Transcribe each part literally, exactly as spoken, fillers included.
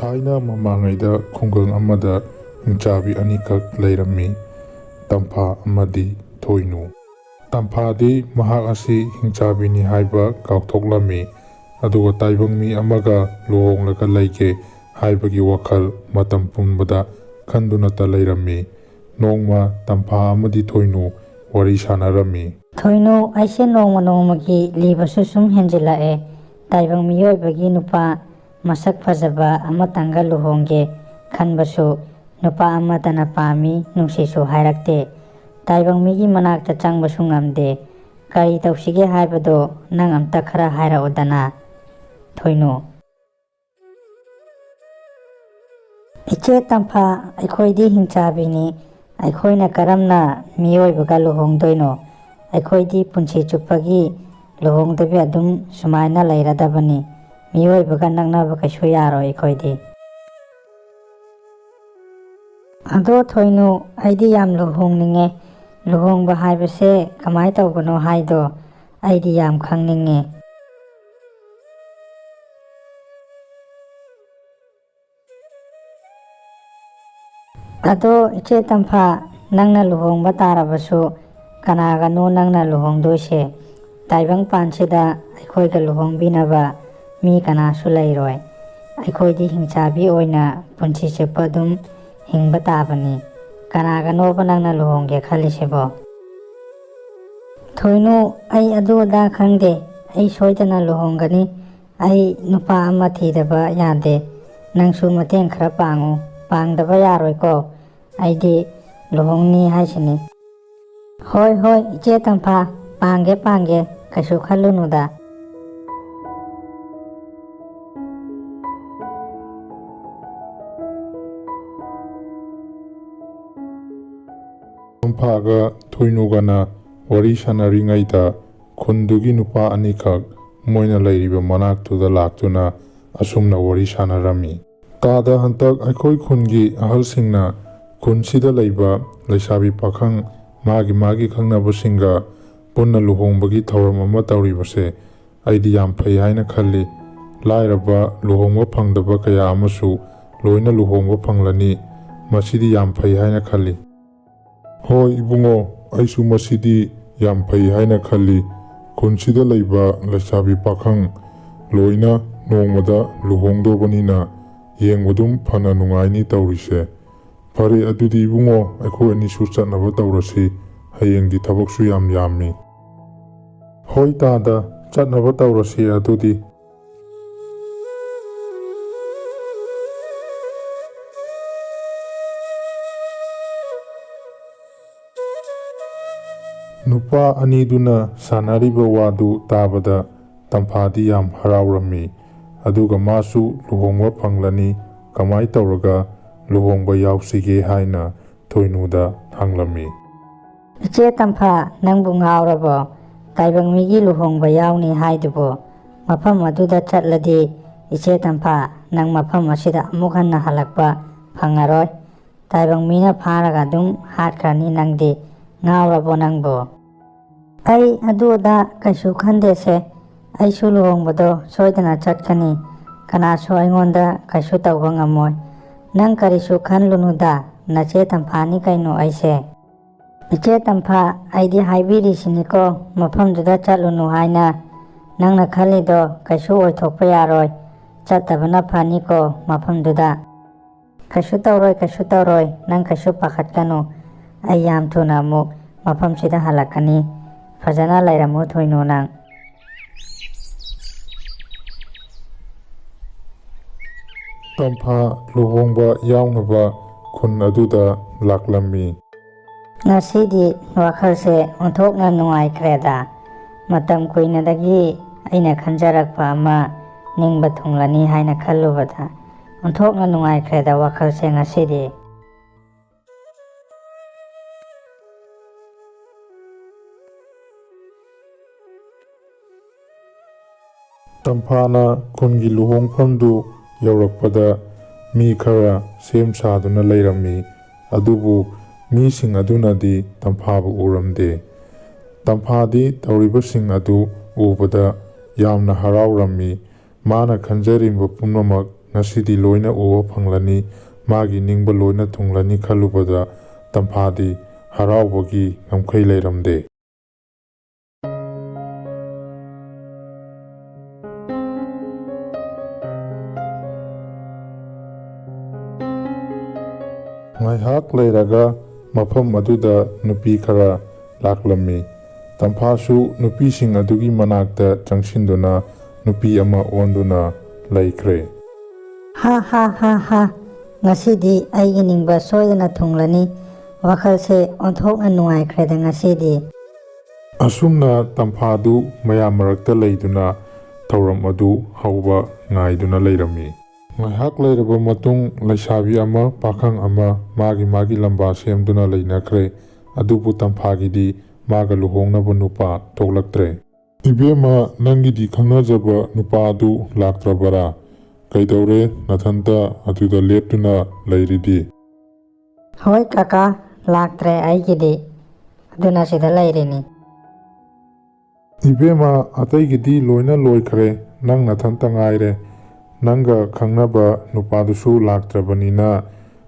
ꯊꯥꯏꯅ ꯃꯃꯥꯡꯉꯩꯗ ꯈꯨꯡꯒꯪ ꯑꯃꯗ ꯍꯤꯡꯆꯥꯕꯤ ꯑꯅꯤꯈꯛ ꯂꯩꯔꯝꯃꯤ, ꯇꯝꯐꯥ ꯑꯃꯗꯤ ꯊꯣꯏꯅꯨ꯫ ꯇꯝꯐꯥꯗꯤ ꯃꯍꯥꯛ ꯑꯁꯤ ꯍꯤꯡꯆꯥꯕꯤꯅꯤ ꯍꯥꯏꯕ ꯀꯥꯎꯊꯣꯛꯂꯝꯃꯤ, ꯑꯗꯨꯒ ꯇꯥꯏꯕꯪ ꯃꯤ ꯑꯃꯒ ꯂꯨꯍꯣꯡꯂꯒ ꯂꯩꯒꯦ ꯍꯥꯏꯕꯒꯤ ꯋꯥꯈꯜ ꯃꯇꯝ ꯄꯨꯝꯕꯗ ꯈꯟꯗꯨꯅꯇ ꯂꯩꯔꯝꯃꯤ꯫ ꯅꯣꯡꯃ ꯇꯝꯐꯥ ꯑꯃꯗꯤ ꯊꯣꯏꯅꯨ ꯋꯥꯔꯤ ꯁꯥꯟꯅꯔꯝꯃꯤ꯫ ꯊꯣꯏꯅꯨ, ꯑꯩꯁꯦ ꯅꯣꯡꯃ ꯅꯣꯡꯃꯒꯤ ꯂꯤꯕꯁꯨ ꯁꯨꯝ ꯍꯦꯟꯖꯤꯜꯂꯛꯑꯦ꯫ ꯇꯥꯏꯕꯪ ꯃꯤꯑꯣꯏꯕꯒꯤ ꯅꯨꯄꯥ ꯃꯁꯛ ꯐꯖꯕ ꯑꯃꯇꯪꯒ ꯂꯨꯍꯣꯡꯒꯦ ꯈꯟꯕꯁꯨ ꯅꯨꯄꯥ ꯑꯃꯠꯇꯅ ꯄꯥꯝꯃꯤ, ꯅꯨꯡꯁꯤꯁꯨ ꯍꯥꯏꯔꯛꯇꯦ꯫ ꯇꯥꯏꯕꯪ ꯃꯤꯒꯤ ꯃꯅꯥꯛꯇ ꯆꯪꯕꯁꯨ ꯉꯝꯗꯦ꯫ ꯀꯔꯤ ꯇꯧꯁꯤꯒꯦ ꯍꯥꯏꯕꯗꯣ ꯅꯪ ꯑꯝꯇ ꯈꯔ ꯍꯥꯏꯔꯛꯎꯗꯅ, ꯊꯣꯏꯅꯨ꯫ ꯏꯆꯦ ꯇꯝꯐꯥ, ꯑꯩꯈꯣꯏꯗꯤ ꯍꯤꯡꯆꯥꯕꯤꯅꯤ꯫ ꯑꯩꯈꯣꯏꯅ ꯀꯔꯝꯅ ꯃꯤꯑꯣꯏꯕꯒ ꯂꯨꯍꯣꯡꯗꯣꯏꯅꯣ? ꯑꯩꯈꯣꯏꯗꯤ ꯄꯨꯟꯁꯤ ꯆꯨꯞꯄꯒꯤ ꯂꯨꯍꯣꯡꯗꯕꯤ ꯑꯗꯨꯝ ꯁꯨꯃꯥꯏꯅ ꯂꯩꯔꯗꯕꯅꯤ꯫ ꯃꯤꯑꯣꯏꯕꯒ ꯅꯛꯅꯕ ꯀꯩꯁꯨ ꯌꯥꯔꯣꯏ ꯑꯩꯈꯣꯏꯗꯤ꯫ ꯑꯗꯣ ꯊꯣꯏꯅꯨ, ꯑꯩꯗꯤ ꯌꯥꯝ ꯂꯨꯍꯣꯡꯅꯤꯡꯉꯦ꯫ ꯂꯨꯍꯣꯡꯕ ꯍꯥꯏꯕꯁꯦ ꯀꯃꯥꯏ ꯇꯧꯕꯅꯣ ꯍꯥꯏꯗꯣ ꯑꯩꯗꯤ ꯌꯥꯝ ꯈꯪꯅꯤꯡꯉꯦ꯫ ꯑꯗꯣ ꯏꯆꯦ ꯇꯝꯐꯥ, ꯅꯪꯅ ꯂꯨꯍꯣꯡꯕ ꯇꯥꯔꯕꯁꯨ ꯀꯅꯥꯒꯅꯣ ꯅꯪꯅ ꯂꯨꯍꯣꯡꯗꯣꯏꯁꯦ? ꯇꯥꯏꯕꯪ ꯄꯥꯟꯁꯤꯗ ꯑꯩꯈꯣꯏꯒ ꯂꯨꯍꯣꯡꯕꯤꯅꯕ ꯃꯤ ꯀꯅꯥꯁꯨ ꯂꯩꯔꯣꯏ꯫ ꯑꯩꯈꯣꯏꯗꯤ ꯍꯤꯡꯆꯥꯕꯤ ꯑꯣꯏꯅ ꯄꯨꯟꯁꯤ ꯆꯨꯞꯄ ꯑꯗꯨꯝ ꯍꯤꯡꯕ ꯇꯥꯕꯅꯤ꯫ ꯀꯅꯥꯒꯅꯣꯕ ꯅꯪꯅ ꯂꯨꯍꯣꯡꯒꯦ ꯈꯜꯂꯤꯁꯤꯕꯣ? ꯊꯣꯏꯅꯨ, ꯑꯩ ꯑꯗꯨ ꯑꯗꯥ ꯈꯪꯗꯦ꯫ ꯑꯩ ꯁꯣꯏꯗꯅ ꯂꯨꯍꯣꯡꯒꯅꯤ꯫ ꯑꯩ ꯅꯨꯄꯥ ꯑꯃ ꯊꯤꯗꯕ ꯌꯥꯗꯦ꯫ ꯅꯪꯁꯨ ꯃꯇꯦꯡ ꯈꯔ ꯄꯥꯡꯉꯨ꯫ ꯄꯥꯡꯗꯕ ꯌꯥꯔꯣꯏꯀꯣ꯫ ꯑꯩꯗꯤ ꯂꯨꯍꯣꯡꯅꯤ ꯍꯥꯏꯁꯤꯅꯤ꯫ ꯍꯣꯏ, ꯍꯣꯏ, ꯏꯆꯦ ꯇꯝꯐꯥ, ꯄꯥꯡꯒꯦ, ꯄꯥꯡꯒꯦ, ꯀꯩꯁꯨ ꯈꯜꯂꯨꯅꯨꯗ꯫ ꯇꯝꯐꯥꯒ ꯊꯣꯏꯅꯨꯒꯅ ꯋꯥꯔꯤ ꯁꯥꯟꯅꯔꯤꯉꯩꯗ ꯈꯨꯟꯗꯨꯒꯤ ꯅꯨꯄꯥ ꯑꯅꯤꯈꯛ ꯃꯣꯏꯅ ꯂꯩꯔꯤꯕ ꯃꯅꯥꯛꯇꯨꯗ ꯂꯥꯛꯇꯨꯅ ꯑꯁꯨꯝꯅ ꯋꯥꯔꯤ ꯁꯥꯟꯅꯔꯝꯃꯤ꯫ ꯇꯥꯗ, ꯍꯟꯇꯛ ꯑꯩꯈꯣꯏ ꯈꯨꯟꯒꯤ ꯑꯍꯜꯁꯤꯡꯅ ꯈꯨꯟꯁꯤꯗ ꯂꯩꯕ ꯂꯩꯁꯥꯕꯤ ꯄꯥꯈꯪ ꯃꯥꯒꯤ ꯃꯥꯒꯤ ꯈꯪꯅꯕꯁꯤꯡꯒ ꯄꯨꯟꯅ ꯂꯨꯍꯣꯡꯕꯒꯤ ꯊꯧꯔꯝ ꯑꯃ ꯇꯧꯔꯤꯕꯁꯦ ꯑꯩꯗꯤ ꯌꯥꯝ ꯐꯩ ꯍꯥꯏꯅ ꯈꯜꯂꯤ꯫ ꯂꯥꯏꯔꯕ, ꯂꯨꯍꯣꯡꯕ ꯐꯪꯗꯕ ꯀꯌꯥ ꯑꯃꯁꯨ ꯂꯣꯏꯅ ꯂꯨꯍꯣꯡꯕ ꯐꯪꯂꯅꯤ꯫ ꯃꯁꯤꯗꯤ ꯌꯥꯝ ꯐꯩ ꯍꯥꯏꯅ ꯈꯜꯂꯤ꯫ ꯍꯣꯏ ꯏꯕꯨꯡꯉꯣ, ꯑꯩꯁꯨ ꯃꯁꯤꯗꯤ ꯌꯥꯝ ꯐꯩ ꯍꯥꯏꯅ ꯈꯜꯂꯤ꯫ ꯈꯨꯟꯁꯤꯗ ꯂꯩꯕ ꯂꯩꯁꯥꯕꯤ ꯄꯥꯈꯪ ꯂꯣꯏꯅ ꯅꯣꯡꯃꯗ ꯂꯨꯍꯣꯡꯗꯧꯕꯅꯤꯅ ꯌꯦꯡꯕꯗꯨꯝ ꯐꯅ ꯅꯨꯡꯉꯥꯏꯅꯤ ꯇꯧꯔꯤꯁꯦ꯫ ꯐꯔꯦ ꯑꯗꯨꯗꯤ ꯏꯕꯨꯡꯉꯣ, ꯑꯩꯈꯣꯏ ꯑꯅꯤꯁꯨ ꯆꯠꯅꯕ ꯇꯧꯔꯁꯤ꯫ ꯍꯌꯦꯡꯗꯤ ꯊꯕꯛꯁꯨ ꯌꯥꯝ ꯌꯥꯝꯃꯤ꯫ ꯍꯣꯏ ꯇꯥꯗ, ꯆꯠꯅꯕ ꯇꯧꯔꯁꯤ ꯑꯗꯨꯗꯤ꯫ ꯅꯨꯄꯥ ꯑꯅꯤꯗꯨꯅ ꯁꯥꯟꯅꯔꯤꯕ ꯋꯥꯗꯨ ꯇꯥꯕꯗ ꯇꯝꯐꯥꯗꯤ ꯌꯥꯝ ꯍꯔꯥꯎꯔꯝꯃꯤ꯫ ꯑꯗꯨꯒ ꯃꯥꯁꯨ ꯂꯨꯍꯣꯡꯕ ꯐꯪꯂꯅꯤ, ꯀꯃꯥꯏ ꯇꯧꯔꯒ ꯂꯨꯍꯣꯡꯕ ꯌꯥꯎꯁꯤꯒꯦ ꯍꯥꯏꯅ ꯊꯣꯏꯅꯨꯗ ꯍꯪꯂꯝꯃꯤ꯫ "ꯏꯆꯦ ꯇꯝꯐꯥ, ꯅꯪꯕꯨ ꯉꯥꯎꯔꯕꯣ? ꯇꯥꯏꯕꯪ ꯃꯤꯒꯤ ꯂꯨꯍꯣꯡꯕ ꯌꯥꯎꯅꯤ ꯍꯥꯏꯗꯨꯕꯨ? ꯃꯐꯝ ꯑꯗꯨꯗ ꯆꯠꯂꯗꯤ ꯏꯆꯦ ꯇꯝꯐꯥ, ꯅꯪ ꯃꯐꯝ ꯑꯁꯤꯗ ꯑꯃꯨꯛ ꯍꯟꯅ ꯍꯜꯂꯛꯄ ꯐꯪꯉꯔꯣꯏ꯫ ꯇꯥꯏꯕꯪ ꯃꯤꯅ ꯐꯥꯔꯒ ꯑꯗꯨꯝ ꯍꯥꯠꯈ꯭ꯔꯅꯤ ꯅꯪꯗꯤ꯫ ꯉꯥꯎꯔꯕꯣ ꯅꯪꯕꯨ?" "ꯑꯩ ꯑꯗꯨ ꯑꯗꯥ ꯀꯩꯁꯨ ꯈꯟꯗꯦꯁꯦ꯫ ꯑꯩꯁꯨ ꯂꯨꯍꯣꯡꯕꯗꯣ ꯁꯣꯏꯗꯅ ꯆꯠꯀꯅꯤ꯫ ꯀꯅꯥꯁꯨ ꯑꯩꯉꯣꯟꯗ ꯀꯩꯁꯨ ꯇꯧꯕ ꯉꯝꯃꯣꯏ꯫ ꯅꯪ ꯀꯔꯤꯁꯨ ꯈꯜꯂꯨꯅꯨꯗ, ꯅꯆꯦ ꯇꯝꯐꯥꯅꯤ ꯀꯩꯅꯣ ꯑꯩꯁꯦ꯫" "ꯏꯆꯦ ꯇꯝꯐꯥ, ꯑꯩꯗꯤ ꯍꯥꯏꯕꯤꯔꯤꯁꯤꯅꯤꯀꯣ, ꯃꯐꯝꯗꯨꯗ ꯆꯠꯂꯨꯅꯨ ꯍꯥꯏꯅ꯫ ꯅꯪꯅ ꯈꯜꯂꯤꯗꯣ ꯀꯩꯁꯨ ꯑꯣꯏꯊꯣꯛꯄ ꯌꯥꯔꯣꯏ꯫ ꯆꯠꯇꯕꯅ ꯐꯅꯤꯀꯣ ꯃꯐꯝꯗꯨꯗ꯫" "ꯀꯩꯁꯨ ꯇꯧꯔꯣꯏ, ꯀꯩꯁꯨ ꯇꯧꯔꯣꯏ, ꯅꯪ ꯀꯩꯁꯨ ꯄꯥꯈꯠꯀꯅꯨ꯫ ꯑꯩ ꯌꯥꯝ ꯊꯨꯅ ꯑꯃꯨꯛ ꯃꯐꯝꯁꯤꯗ ꯍꯜꯂꯛꯀꯅꯤ꯫ ꯐꯖꯅ ꯂꯩꯔꯝꯃꯨ ꯊꯣꯏꯅꯨ ꯅꯪ꯫" ꯇꯝꯐꯥ ꯂꯨꯍꯣꯡꯕ ꯌꯥꯎꯅꯕ ꯈꯨꯟ ꯑꯗꯨꯗ ꯂꯥꯛꯂꯝꯃꯤ꯫ "ꯉꯁꯤꯗꯤ ꯋꯥꯈꯜꯁꯦ ꯑꯣꯟꯊꯣꯛꯅ ꯅꯨꯡꯉꯥꯏꯈ꯭ꯔꯦꯗ꯫ ꯃꯇꯝ ꯀꯨꯏꯅꯗꯒꯤ ꯑꯩꯅ ꯈꯟꯖꯔꯛꯄ ꯑꯃ ꯅꯤꯡꯕ ꯊꯨꯡꯂꯅꯤ ꯍꯥꯏꯅ ꯈꯜꯂꯨꯕꯗ ꯑꯣꯟꯊꯣꯛꯅ ꯅꯨꯡꯉꯥꯏꯈ꯭ꯔꯦꯗ ꯋꯥꯈꯜꯁꯦ ꯉꯁꯤꯗꯤ꯫" ꯇꯝꯐꯥꯅ ꯈꯨꯟꯒꯤ ꯂꯨꯍꯣꯡꯐꯝꯗꯨ ꯌꯧꯔꯛꯄꯗ ꯃꯤ ꯈꯔ ꯁꯦꯝ ꯁꯥꯗꯨꯅ ꯂꯩꯔꯝꯃꯤ꯫ ꯑꯗꯨꯕꯨ ꯃꯤꯁꯤꯡ ꯑꯗꯨꯅꯗꯤ ꯇꯝꯐꯥꯕꯨ ꯎꯔꯝꯗꯦ꯫ ꯇꯝꯐꯥꯗꯤ ꯇꯧꯔꯤꯕꯁꯤꯡ ꯑꯗꯨ ꯎꯕꯗ ꯌꯥꯝꯅ ꯍꯔꯥꯎꯔꯝꯃꯤ꯫ ꯃꯥꯅ ꯈꯟꯖꯔꯤꯕ ꯄꯨꯝꯅꯃꯛ ꯉꯁꯤꯗꯤ ꯂꯣꯏꯅ ꯎꯕ ꯐꯪꯂꯅꯤ, ꯃꯥꯒꯤ ꯅꯤꯡꯕ ꯂꯣꯏꯅ ꯊꯨꯡꯂꯅꯤ ꯈꯜꯂꯨꯕꯗ ꯇꯝꯐꯥꯗꯤ ꯍꯔꯥꯎꯕꯒꯤ ꯉꯝꯈꯩ ꯂꯩꯔꯝꯗꯦ꯫ ꯉꯥꯏꯍꯥꯛ ꯂꯩꯔꯒ ꯃꯐꯝ ꯑꯗꯨꯗ ꯅꯨꯄꯤ ꯈꯔ ꯂꯥꯛꯂꯝꯃꯤ꯫ ꯇꯝꯐꯥꯁꯨ ꯅꯨꯄꯤꯁꯤꯡ ꯑꯗꯨꯒꯤ ꯃꯅꯥꯛꯇ ꯆꯪꯁꯤꯟꯗꯨꯅ ꯅꯨꯄꯤ ꯑꯃ ꯑꯣꯟꯗꯨꯅ ꯂꯩꯈ꯭ꯔꯦ꯫ ꯍꯥ ꯍꯥ ꯍꯥ ꯍꯥ, ꯉꯁꯤꯗꯤ ꯑꯩꯒꯤ ꯅꯤꯡꯕ ꯁꯣꯏꯗꯅ ꯊꯨꯡꯂꯅꯤ꯫ ꯋꯥꯈꯜꯁꯦ ꯑꯣꯟꯊꯣꯛꯅ ꯅꯨꯡꯉꯥꯏꯈ꯭ꯔꯦꯗ ꯉꯁꯤꯗꯤ꯫ ꯑꯁꯨꯝꯅ ꯇꯝꯐꯥꯗꯨ ꯃꯌꯥꯝ ꯃꯔꯛꯇ ꯂꯩꯗꯨꯅ ꯊꯧꯔꯝ ꯑꯗꯨ ꯍꯧꯕ ꯉꯥꯏꯗꯨꯅ ꯂꯩꯔꯝꯃꯤ꯫ ꯉꯥꯏꯍꯥꯛ ꯂꯩꯔꯕ ꯃꯇꯨꯡ ꯂꯩꯁꯥꯕꯤ ꯑꯃ ꯄꯥꯈꯪ ꯑꯃ ꯃꯥꯒꯤ ꯃꯥꯒꯤ ꯂꯝꯕꯥ ꯁꯦꯝꯗꯨꯅ ꯂꯩꯅꯈ꯭ꯔꯦ꯫ ꯑꯗꯨꯕꯨ ꯇꯝꯐꯥꯒꯤꯗꯤ ꯃꯥꯒ ꯂꯨꯍꯣꯡꯅꯕ ꯅꯨꯄꯥ ꯊꯣꯛꯂꯛꯇ꯭ꯔꯦ꯫ "ꯏꯕꯦꯝꯃ, ꯅꯪꯒꯤꯗꯤ ꯈꯪꯅꯖꯕ ꯅꯨꯄꯥ ꯑꯗꯨ ꯂꯥꯛꯇ꯭ꯔꯕꯔꯥ? ꯀꯩꯗꯧꯔꯦ ꯅꯊꯟꯇ ꯑꯗꯨꯗ ꯂꯦꯞꯇꯨꯅ ꯂꯩꯔꯤꯗꯤ?" "ꯍꯣꯏ ꯀꯀꯥ, ꯂꯥꯛꯇ꯭ꯔꯦ ꯑꯩꯒꯤꯗꯤ, ꯑꯗꯨꯅ ꯁꯤꯗ ꯂꯩꯔꯤꯅꯤ꯫" "ꯏꯕꯦꯝꯃ, ꯑꯇꯩꯒꯤꯗꯤ ꯂꯣꯏꯅ ꯂꯣꯏꯈ꯭ꯔꯦ, ꯅꯪ ꯅꯊꯟꯇ ꯉꯥꯏꯔꯦ꯫ ꯅꯪꯒ ꯈꯪꯅꯕ ꯅꯨꯄꯥꯗꯨꯁꯨ ꯂꯥꯛꯇ꯭ꯔꯕꯅꯤꯅ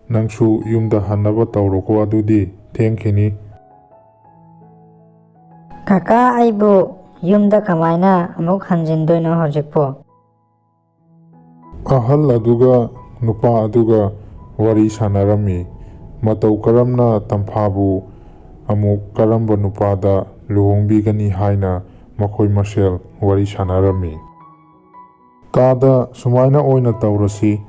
ꯅꯪꯁꯨ ꯌꯨꯝꯗ ꯍꯟꯅꯕ ꯇꯧꯔꯣꯀꯣ, ꯑꯗꯨꯗꯤ ꯊꯦꯡꯈꯤꯅꯤ꯫" "ꯀꯀꯥ, ꯑꯩꯕꯨ ꯌꯨꯝꯗ ꯀꯃꯥꯏꯅ ꯑꯃꯨꯛ ꯍꯟꯖꯤꯟꯗꯣꯏꯅꯣ ꯍꯧꯖꯤꯛꯄꯨ?" ꯑꯍꯜ ꯑꯗꯨꯒ ꯅꯨꯄꯥ ꯑꯗꯨꯒ ꯋꯥꯔꯤ ꯁꯥꯟꯅꯔꯝꯃꯤ꯫ ꯃꯇꯧ ꯀꯔꯝꯅ ꯇꯝꯐꯥꯕꯨ ꯑꯃꯨꯛ ꯀꯔꯝꯕ ꯅꯨꯄꯥꯗ ꯂꯨꯍꯣꯡꯕꯤꯒꯅꯤ ꯍꯥꯏꯅ ꯃꯈꯣꯏ ꯃꯁꯦꯜ ꯋꯥꯔꯤ ꯁꯥꯟꯅꯔꯝꯃꯤ꯫ "ꯇꯥꯗ, ꯁꯨꯃꯥꯏꯅ ꯑꯣꯏꯅ ꯇꯧꯔꯁꯤ꯫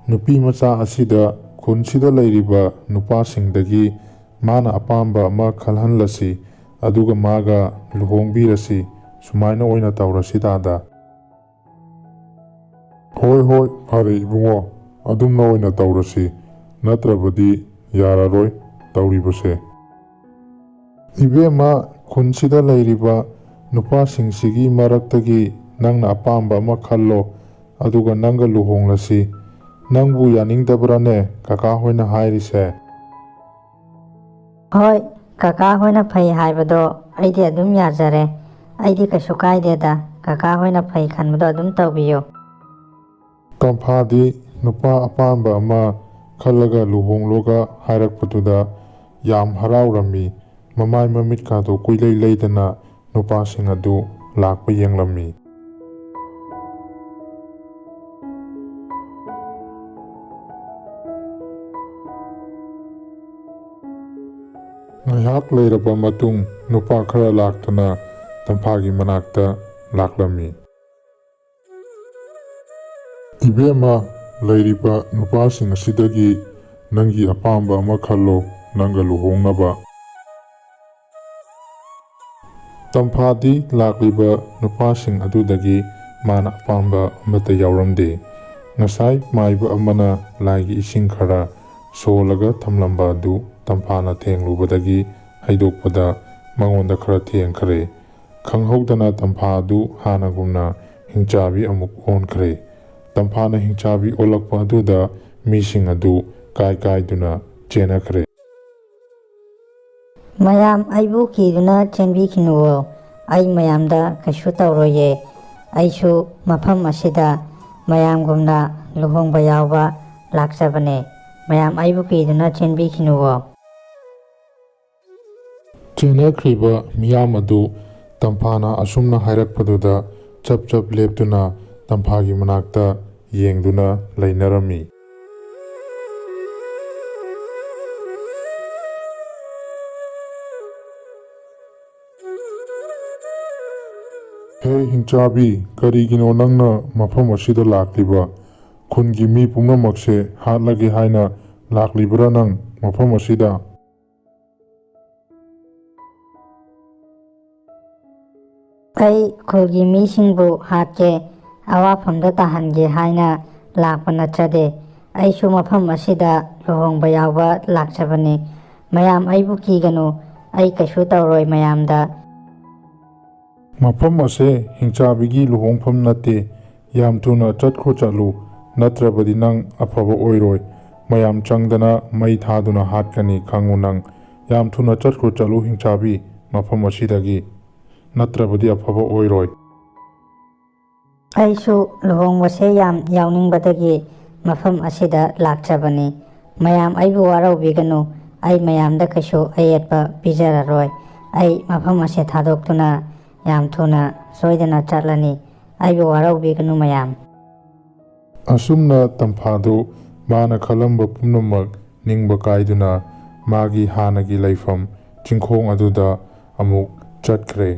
ꯅꯨꯄꯤ ꯃꯆꯥ ꯑꯁꯤꯗ ꯈꯨꯟꯁꯤꯗ ꯂꯩꯔꯤꯕ ꯅꯨꯄꯥꯁꯤꯡꯗꯒꯤ ꯃꯥꯅ ꯑꯄꯥꯝꯕ ꯑꯃ ꯈꯜꯍꯜꯂꯁꯤ, ꯑꯗꯨꯒ ꯃꯥꯒ ꯂꯨꯍꯣꯡꯕꯤꯔꯁꯤ꯫ ꯁꯨꯃꯥꯏꯅ ꯑꯣꯏꯅ ꯇꯧꯔꯁꯤ ꯇꯥꯗ꯫" "ꯍꯣꯏ, ꯍꯣꯏ, ꯐꯔꯦ ꯏꯕꯨꯡꯉꯣ, ꯑꯗꯨꯝꯅ ꯑꯣꯏꯅ ꯇꯧꯔꯁꯤ, ꯅꯠꯇ꯭ꯔꯕꯗꯤ ꯌꯥꯔꯔꯣꯏ ꯇꯧꯔꯤꯕꯁꯦ꯫" "ꯏꯕꯦꯝꯃ, ꯈꯨꯟꯁꯤꯗ ꯂꯩꯔꯤꯕ ꯅꯨꯄꯥꯁꯤꯡꯁꯤꯒꯤ ꯃꯔꯛꯇꯒꯤ ꯅꯪꯅ ꯑꯄꯥꯝꯕ ꯑꯃ ꯈꯜꯂꯣ, ꯑꯗꯨꯒ ꯅꯪꯒ ꯂꯨꯍꯣꯡꯂꯁꯤ꯫ ꯅꯪꯕꯨ ꯌꯥꯅꯤꯡꯗꯕ꯭ꯔꯥꯅꯦ ꯀꯀꯥ ꯍꯣꯏꯅ ꯍꯥꯏꯔꯤꯁꯦ?" "ꯍꯣꯏ, ꯀꯀꯥ ꯍꯣꯏꯅ ꯐꯩ ꯍꯥꯏꯕꯗꯣ ꯑꯩꯗꯤ ꯑꯗꯨꯝ ꯌꯥꯖꯔꯦ꯫ ꯑꯩꯗꯤ ꯀꯩꯁꯨ ꯀꯥꯏꯗꯦꯗ, ꯀꯀꯥ ꯍꯣꯏꯅ ꯐꯩ ꯈꯟꯕꯗꯣ ꯑꯗꯨꯝ ꯇꯧꯕꯤꯌꯨ꯫" ꯇꯝꯐꯥꯗꯤ ꯅꯨꯄꯥ ꯑꯄꯥꯝꯕ ꯑꯃ ꯈꯜꯂꯒ ꯂꯨꯍꯣꯡꯂꯣꯒ ꯍꯥꯏꯔꯛꯄꯗꯨꯗ ꯌꯥꯝ ꯍꯔꯥꯎꯔꯝꯃꯤ꯫ ꯃꯃꯥꯏ ꯃꯃꯤꯠꯀꯥꯗꯣ ꯀꯨꯏꯂꯩ ꯂꯩꯗꯅ ꯅꯨꯄꯥꯁꯤꯡ ꯑꯗꯨ ꯂꯥꯛꯄ ꯌꯦꯡꯂꯝꯃꯤ꯫ ꯉꯥꯏꯍꯥꯛ ꯂꯩꯔꯕ ꯃꯇꯨꯡ ꯅꯨꯄꯥ ꯈꯔ ꯂꯥꯛꯇꯨꯅ ꯇꯝꯐꯥꯒꯤ ꯃꯅꯥꯛꯇ ꯂꯥꯛꯂꯝꯃꯤ꯫ "ꯏꯕꯦꯝꯃ, ꯂꯩꯔꯤꯕ ꯅꯨꯄꯥꯁꯤꯡ ꯑꯁꯤꯗꯒꯤ ꯅꯪꯒꯤ ꯑꯄꯥꯝꯕ ꯑꯃ ꯈꯜꯂꯣ, ꯅꯪꯒ ꯂꯨꯍꯣꯡꯅꯕ꯫" ꯇꯝꯐꯥꯗꯤ ꯂꯥꯛꯂꯤꯕ ꯅꯨꯄꯥꯁꯤꯡ ꯑꯗꯨꯗꯒꯤ ꯃꯥꯅ ꯑꯄꯥꯝꯕ ꯑꯃꯠꯇ ꯌꯥꯎꯔꯝꯗꯦ꯫ ꯉꯁꯥꯏ ꯃꯥꯏꯕ ꯑꯃꯅ ꯂꯥꯏꯒꯤ ꯏꯁꯤꯡ ꯈꯔ ꯁꯣꯜꯂꯒ ꯊꯝꯂꯝꯕ ꯑꯗꯨ ꯇꯝꯐꯥꯅ ꯊꯦꯡꯂꯨꯕꯗꯒꯤ ꯍꯩꯗꯣꯛꯄꯗ ꯃꯉꯣꯟꯗ ꯈꯔ ꯊꯦꯡꯈ꯭ꯔꯦ꯫ ꯈꯪꯍꯧꯗꯅ ꯇꯝꯐꯥ ꯑꯗꯨ ꯍꯥꯟꯅꯒꯨꯝꯅ ꯍꯤꯡꯆꯥꯕꯤ ꯑꯃꯨꯛ ꯑꯣꯟꯈ꯭ꯔꯦ꯫ ꯇꯝꯐꯥꯅ ꯍꯤꯡꯆꯥꯕꯤ ꯑꯣꯜꯂꯛꯄ ꯑꯗꯨꯗ ꯃꯤꯁꯤꯡ ꯑꯗꯨ ꯀꯥꯏ ꯀꯥꯏꯗꯨꯅ ꯆꯦꯟꯅꯈ꯭ꯔꯦ꯫ "ꯃꯌꯥꯝ ꯑꯩꯕꯨ ꯀꯤꯗꯨꯅ ꯆꯦꯟꯕꯤꯈꯤꯅꯨꯋꯣ꯫ ꯑꯩ ꯃꯌꯥꯝꯗ ꯀꯩꯁꯨ ꯇꯧꯔꯣꯏꯌꯦ꯫ ꯑꯩꯁꯨ ꯃꯐꯝ ꯑꯁꯤꯗ ꯃꯌꯥꯝꯒꯨꯝꯅ ꯂꯨꯍꯣꯡꯕ ꯌꯥꯎꯕ ꯂꯥꯛꯆꯕꯅꯦ꯫ ꯃꯌꯥꯝ ꯑꯩꯕꯨ ꯀꯤꯗꯨꯅ ꯆꯦꯟꯕꯤꯈꯤꯅꯨꯋꯣ꯫" ꯆꯦꯟꯅꯈ꯭ꯔꯤꯕ ꯃꯤꯌꯥꯝ ꯑꯗꯨ ꯇꯝꯐꯥꯅ ꯑꯁꯨꯝꯅ ꯍꯥꯏꯔꯛꯄꯗꯨꯗ ꯆꯞ ꯆꯞ ꯂꯦꯞꯇꯨꯅ ꯇꯝꯐꯥꯒꯤ ꯃꯅꯥꯛꯇ ꯌꯦꯡꯗꯨꯅ ꯂꯩꯅꯔꯝꯃꯤ꯫ "ꯍꯦ ꯍꯤꯡꯆꯥꯕꯤ, ꯀꯔꯤꯒꯤꯅꯣ ꯅꯪꯅ ꯃꯐꯝ ꯑꯁꯤꯗ ꯂꯥꯛꯂꯤꯕ? ꯈꯨꯟꯒꯤ ꯃꯤ ꯄꯨꯝꯅꯃꯛꯁꯦ ꯍꯥꯠꯂꯒꯦ ꯍꯥꯏꯅ ꯂꯥꯛꯂꯤꯕ꯭ꯔꯥ ꯅꯪ ꯃꯐꯝ ꯑꯁꯤꯗ?" "ꯑꯩ ꯈꯨꯜꯒꯤ ꯃꯤꯁꯤꯡꯕꯨ ꯍꯥꯠꯀꯦ, ꯑꯋꯥꯐꯝꯗ ꯇꯥꯍꯟꯒꯦ ꯍꯥꯏꯅ ꯂꯥꯛꯄ ꯅꯠꯆꯗꯦ꯫ ꯑꯩꯁꯨ ꯃꯐꯝ ꯑꯁꯤꯗ ꯂꯨꯍꯣꯡꯕ ꯌꯥꯎꯕ ꯂꯥꯛꯆꯕꯅꯤ꯫ ꯃꯌꯥꯝ ꯑꯩꯕꯨ ꯀꯤꯒꯅꯨ, ꯑꯩ ꯀꯩꯁꯨ ꯇꯧꯔꯣꯏ ꯃꯌꯥꯝꯗ꯫" "ꯃꯐꯝ ꯑꯁꯦ ꯍꯤꯡꯆꯥꯕꯤꯒꯤ ꯂꯨꯍꯣꯡꯐꯝ ꯅꯠꯇꯦ꯫ ꯌꯥꯝ ꯊꯨꯅ ꯆꯠꯈ꯭ꯔꯣ ꯆꯠꯂꯨ, ꯅꯠꯇ꯭ꯔꯕꯗꯤ ꯅꯪ ꯑꯐꯕ ꯑꯣꯏꯔꯣꯏ꯫ ꯃꯌꯥꯝ ꯆꯪꯗꯅ ꯃꯩ ꯊꯥꯗꯨꯅ ꯍꯥꯠꯀꯅꯤ ꯈꯪꯉꯨ ꯅꯪ꯫ ꯌꯥꯝ ꯊꯨꯅ ꯆꯠꯈ꯭ꯔꯣ ꯆꯠꯂꯨ ꯍꯤꯡꯆꯥꯕꯤ ꯃꯐꯝ ꯑꯁꯤꯗꯒꯤ, ꯅꯠꯇ꯭ꯔꯕꯗꯤ ꯑꯐꯕ ꯑꯣꯏꯔꯣꯏ꯫" ꯑꯩꯁꯨ ꯂꯨꯍꯣꯡꯕꯁꯦ ꯌꯥꯝ ꯌꯥꯎꯅꯤꯡꯕꯗꯒꯤ ꯃꯐꯝ ꯑꯁꯤꯗ ꯂꯥꯛꯆꯕꯅꯤ꯫ ꯃꯌꯥꯝ ꯑꯩꯕꯨ ꯋꯥꯔꯧꯕꯤꯒꯅꯨ, ꯑꯩ ꯃꯌꯥꯝꯗ ꯀꯩꯁꯨ ꯑꯌꯦꯠꯄ ꯄꯤꯖꯔꯔꯣꯏ꯫ ꯑꯩ ꯃꯐꯝ ꯑꯁꯦ ꯊꯥꯗꯣꯛꯇꯨꯅ ꯌꯥꯝ ꯊꯨꯅ ꯁꯣꯏꯗꯅ ꯆꯠꯂꯅꯤ꯫ ꯑꯩꯕꯨ ꯋꯥꯔꯧꯕꯤꯒꯅꯨ ꯃꯌꯥꯝ꯫ ꯑꯁꯨꯝꯅ ꯇꯝꯐꯥꯗꯨ ꯃꯥꯅ ꯈꯜꯂꯝꯕ ꯄꯨꯝꯅꯃꯛ ꯅꯤꯡꯕ ꯀꯥꯏꯗꯨꯅ ꯃꯥꯒꯤ ꯍꯥꯟꯅꯒꯤ ꯂꯩꯐꯝ ꯆꯤꯡꯈꯣꯡ ꯑꯗꯨꯗ ꯑꯃꯨꯛ ꯆꯠꯈ꯭ꯔꯦ꯫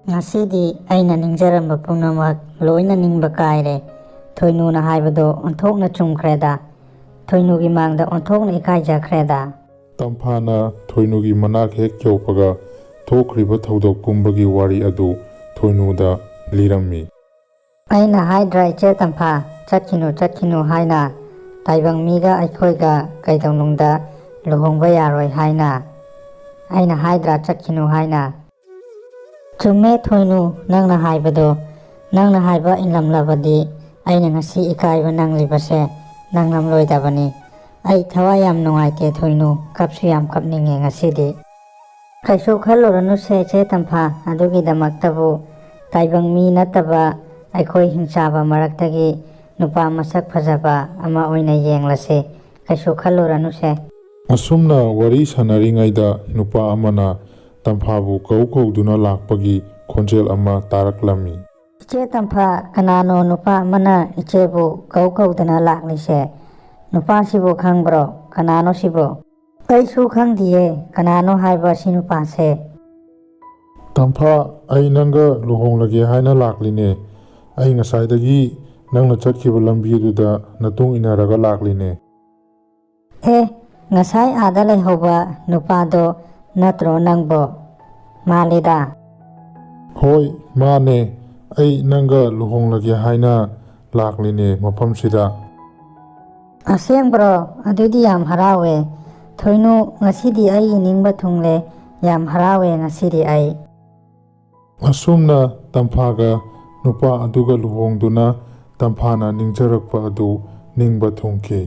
ꯉꯁꯤꯗꯤ ꯑꯩꯅ ꯅꯤꯡꯖꯔꯝꯕ ꯄꯨꯝꯅꯃꯛ ꯂꯣꯏꯅ ꯅꯤꯡꯕ ꯀꯥꯏꯔꯦ꯫ ꯊꯣꯏꯅꯨꯅ ꯍꯥꯏꯕꯗꯣ ꯑꯣꯟꯊꯣꯛꯅ ꯆꯨꯝꯈ꯭ꯔꯦꯗ꯫ ꯊꯣꯏꯅꯨꯒꯤ ꯃꯥꯡꯗ ꯑꯣꯟꯊꯣꯛꯅ ꯏꯀꯥꯏꯖꯈ꯭ꯔꯦꯗ꯫ ꯇꯝꯐꯥꯅ ꯊꯣꯏꯅꯨꯒꯤ ꯃꯅꯥꯛ ꯍꯦꯛ ꯌꯧꯕꯒ ꯊꯣꯛꯈ꯭ꯔꯤꯕ ꯊꯧꯗꯣꯛ ꯄꯨꯝꯕꯒꯤ ꯋꯥꯔꯤ ꯑꯗꯨ ꯊꯣꯏꯅꯨꯗ ꯂꯤꯔꯝꯃꯤ꯫ ꯑꯩꯅ ꯍꯥꯏꯗ꯭ꯔꯥ ꯏꯆꯦ ꯇꯝꯐꯥ, ꯆꯠꯈꯤꯅꯨ ꯆꯠꯈꯤꯅꯨ ꯍꯥꯏꯅ? ꯇꯥꯏꯕꯪ ꯃꯤꯒ ꯑꯩꯈꯣꯏꯒ ꯀꯩꯗꯧꯅꯨꯡꯗ ꯂꯨꯍꯣꯡꯕ ꯌꯥꯔꯣꯏ ꯍꯥꯏꯅ꯫ ꯑꯩꯅ ꯍꯥꯏꯗ꯭ꯔꯥ ꯆꯠꯈꯤꯅꯨ ꯍꯥꯏꯅ? ꯆꯨꯝꯃꯦ ꯊꯣꯏꯅꯨ, ꯅꯪꯅ ꯍꯥꯏꯕꯗꯣ꯫ ꯅꯪꯅ ꯍꯥꯏꯕ ꯏꯟꯂꯝꯂꯕꯗꯤ ꯑꯩꯅ ꯉꯁꯤ ꯏꯀꯥꯏꯕ ꯅꯪꯂꯤꯕꯁꯦ ꯅꯪꯂꯝꯂꯣꯏꯗꯕꯅꯤ꯫ ꯑꯩ ꯊꯋꯥꯏ ꯌꯥꯝ ꯅꯨꯡꯉꯥꯏꯇꯦ ꯊꯣꯏꯅꯨ, ꯀꯞꯁꯨ ꯌꯥꯝ ꯀꯞꯅꯤꯡꯉꯦ ꯉꯁꯤꯗꯤ꯫ ꯀꯩꯁꯨ ꯈꯜꯂꯨꯔꯅꯨꯁꯦ ꯏꯆꯦ ꯇꯝꯐꯥ, ꯑꯗꯨꯒꯤꯗꯃꯛꯇꯕꯨ ꯇꯥꯏꯕꯪ ꯃꯤ ꯅꯠꯇꯕ ꯑꯩꯈꯣꯏ ꯍꯤꯡꯆꯥꯕ ꯃꯔꯛꯇꯒꯤ ꯅꯨꯄꯥ ꯃꯁꯛ ꯐꯖꯕ ꯑꯃ ꯑꯣꯏꯅ ꯌꯦꯡꯂꯁꯤ꯫ ꯀꯩꯁꯨ ꯈꯜꯂꯨꯔꯅꯨꯁꯦ꯫ ꯑꯁꯨꯝꯅ ꯋꯥꯔꯤ ꯁꯥꯟꯅꯔꯤꯉꯩꯗ ꯅꯨꯄꯥ ꯑꯃꯅ ꯇꯝꯐꯥꯕꯨ ꯀꯧ ꯀꯧꯗꯨꯅ ꯂꯥꯛꯄꯒꯤ ꯈꯣꯟꯖꯦꯜ ꯑꯃ ꯇꯥꯔꯛꯂꯝꯃꯤ꯫ ꯏꯆꯦ ꯇꯝꯐꯥ, ꯀꯅꯥꯅꯣ ꯅꯨꯄꯥ ꯑꯃꯅ ꯏꯆꯦꯕꯨ ꯀꯧ ꯀꯧꯗꯅ ꯂꯥꯛꯂꯤꯁꯦ? ꯅꯨꯄꯥꯁꯤꯕꯨ ꯈꯪꯕ꯭ꯔꯣ? ꯀꯅꯥꯅꯣ ꯁꯤꯕꯨ? ꯑꯩꯁꯨ ꯈꯪꯗꯤꯌꯦ, ꯀꯅꯥꯅꯣ ꯍꯥꯏꯕ ꯁꯤ ꯅꯨꯄꯥꯁꯦ? ꯇꯝꯐꯥ, ꯑꯩ ꯅꯪꯒ ꯂꯨꯍꯣꯡꯂꯒꯦ ꯍꯥꯏꯅ ꯂꯥꯛꯂꯤꯅꯦ꯫ ꯑꯩ ꯉꯁꯥꯏꯗꯒꯤ ꯅꯪꯅ ꯆꯠꯈꯤꯕ ꯂꯝꯕꯤ ꯑꯗꯨꯗ ꯅꯇꯨꯡ ꯏꯟꯅꯔꯒ ꯂꯥꯛꯂꯤꯅꯦ꯫ ꯑꯦ, ꯉꯁꯥꯏ ꯑꯥꯗ ꯂꯩꯍꯧꯕ ꯅꯨꯄꯥꯗꯣ ꯅꯠꯇ꯭ꯔꯣ ꯅꯪꯕꯣ? ꯃꯥꯜꯂꯤꯗ꯫ ꯍꯣꯏ, ꯃꯥꯅꯦ꯫ ꯑꯩ ꯅꯪꯒ ꯂꯨꯍꯣꯡꯂꯒꯦ ꯍꯥꯏꯅ ꯂꯥꯛꯂꯤꯅꯦ ꯃꯐꯝꯁꯤꯗ꯫ ꯑꯁꯦꯡꯕ꯭ꯔꯣ? ꯑꯗꯨꯗꯤ ꯌꯥꯝ ꯍꯔꯥꯎꯋꯦ꯫ ꯊꯣꯏꯅꯨ, ꯉꯁꯤꯗꯤ ꯑꯩ ꯅꯤꯡꯕ ꯊꯨꯡꯂꯦ꯫ ꯌꯥꯝ ꯍꯔꯥꯎꯋꯦ ꯉꯁꯤꯗꯤ ꯑꯩ꯫ ꯑꯁꯨꯝꯅ ꯇꯝꯐꯥꯒ ꯅꯨꯄꯥ ꯑꯗꯨꯒ ꯂꯨꯍꯣꯡꯗꯨꯅ ꯇꯝꯐꯥꯅ ꯅꯤꯡꯖꯔꯛꯄ ꯑꯗꯨ ꯅꯤꯡꯕ ꯊꯨꯡꯈꯤ꯫